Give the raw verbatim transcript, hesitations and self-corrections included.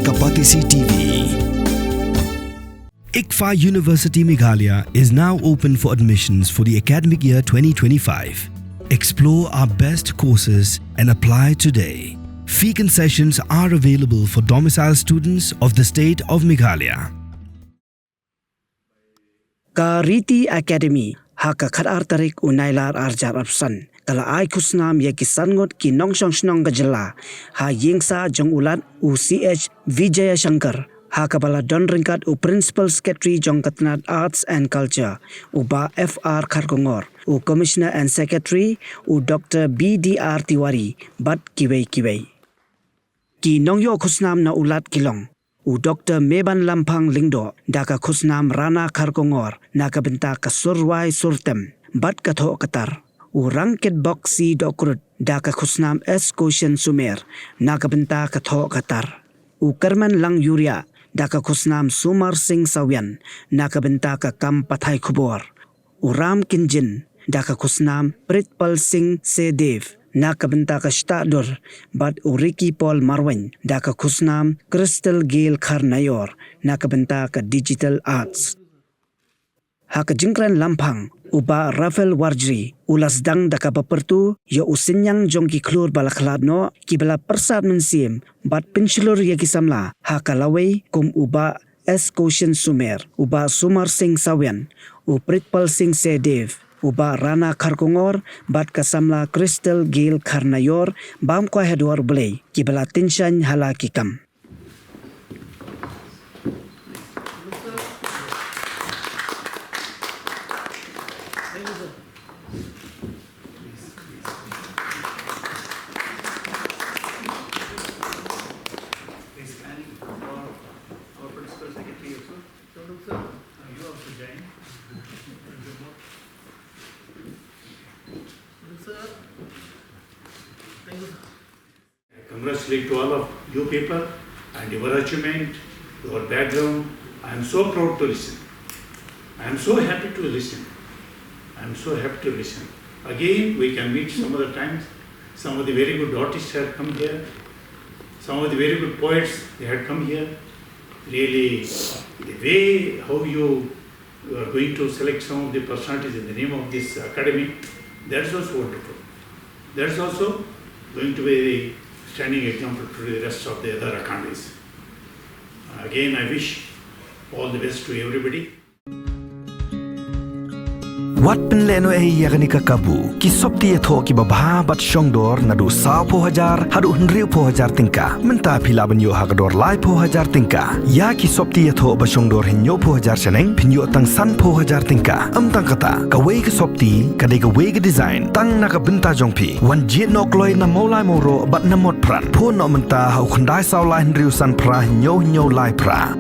Kapatisi T V. ICFAI University Meghalaya is now open for admissions for the academic year twenty twenty-five. Explore our best courses and apply today. Fee concessions are available for domicile students of the state of Meghalaya. Ka Riti Academy, ha ka khatar tarik u Nailar arhajar arphew san, ka la ai khusnam ïa ki san ngut ki nongshong shnong ka jylla, ha ïing sah jong u Lat u C H Vijayashankar, ha kaba la don ryngkat u Principal Secretary jong ka tnad Arts and Culture, u Bah F R Kharkongor, u Commissioner and Secretary, u Doctor B D R Tiwari, bad kiwei kiwei. Ki nongïoh khusnam na u Lat ki long u Doctor Meban Lamphang Lyngdoh da ka khusnam Rana Kharkongor na ka bynta ka sur rwai sur tem bad ka thoh ka tar, u Rangkitbok C Dohkrut da ka khusnam S Koshen Sumer na ka bynta ka thoh ka tar, u Kyrmen Languriah da ka khusnam Sumar Singh Sawian na ka bynta ka kam pathai khubor, u Ram Kynjin da ka khusnam Pritpal Singh Sehdev na ka bynta ka syiah dur, bad u Ricky Paul Marwein da ka khusnam Crystal Gail Kharnaior na ka bynta ka digital arts. Ha ka jingkren Lamphang, u Bah Raphael Warjri u la sdang da kaba pyrta ïa u synñiang jong ki khlur ba la khlad noh, kiba la pyrsad mynsiem bad pynshlur ïa ki samla ha ka lawei kum u Bah S Koshen Sumer, u Bah Sumar Singh Sawian, u Pritpal Singh Sehdev, u Bah Rana Kharkongor bad ka samla Crystal Gail Kharnaior, bam kwai ha dwar U Blei, kiba la tyngshaiñ ha la ki kam. Please, can you, our, our principal secretary also? Sir. Uh, you also join. Sir. Thank you, sir. I congratulate to all of you people and your achievement, your background. I am so proud to listen. I am so happy to listen. I am so happy to listen. Again, we can meet some other times. Some of the very good artists have come here. Some of the very good poets, they had come here. Really, the way how you, you are going to select some of the personalities in the name of this academy, that is also wonderful. That is also going to be a standing example to the rest of the other academies. Again, I wish all the best to everybody. Wat pynlehnohei ïa kane ka kabu, ki sopti ïathoh kiba bha bad shongdor naduh sawphew hajar haduh hynriewphew hajar tyngka. Mynta phi lah ban ïoh ha ka dor laiphew hajar tyngka. Ïa ki sopti ïathoh ba shongdor hynñiewphew hajar shaneng, phin ïoh tang sanphew hajar tyngka. Ym tang kata, kawei ka sopti ka dei kawei ka design tang na ka bynta jong phi. Wan jied noh kloi na Mawlai Mawroh bad na Motphran. Phone noh mynta ha u khyndai saw lai hynriew san phra hynñiew hynñiew lai phra.